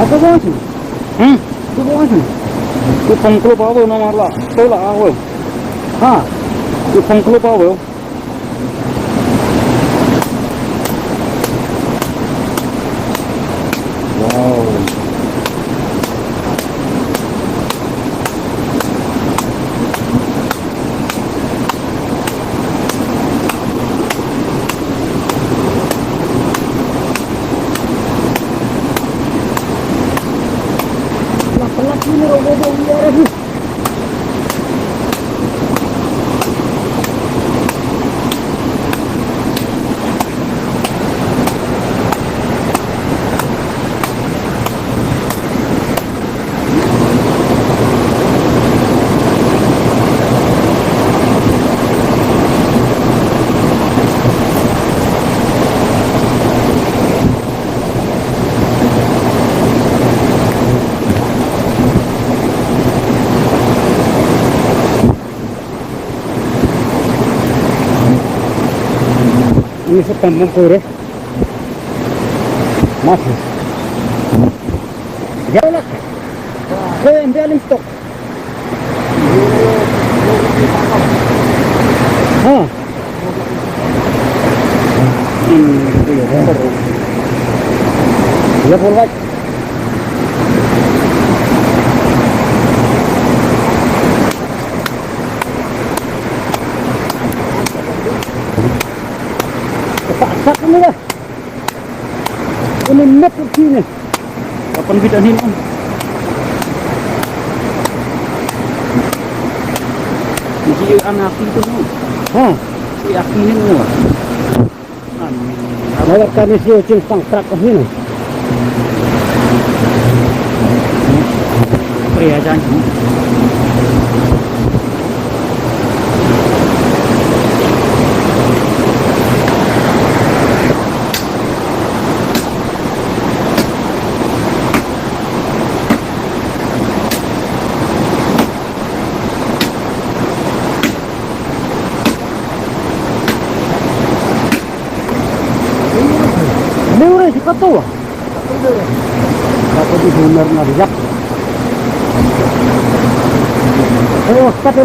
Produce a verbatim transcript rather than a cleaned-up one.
Aku buang sini. Hmm? Aku buang sini. Ku pengklo bawa nama lah. Tahu lah awal. Ha? Ku pengklo bawa. Wow. Ini sa pambungkur eh. Masih. Jauh lah. Kau yang biar stok. Ha. Hmm, iya, iya. Iya, pun baik. Sak, sak ini dah. Ini net sini. Kapan kita ni? Mesti anak itu. Ha. Si aku ni. Amin. Nawar kami si ucin pangkrak ni. Pria janji. Ni udah si katu. Katu di benar ngajak. Oh, katu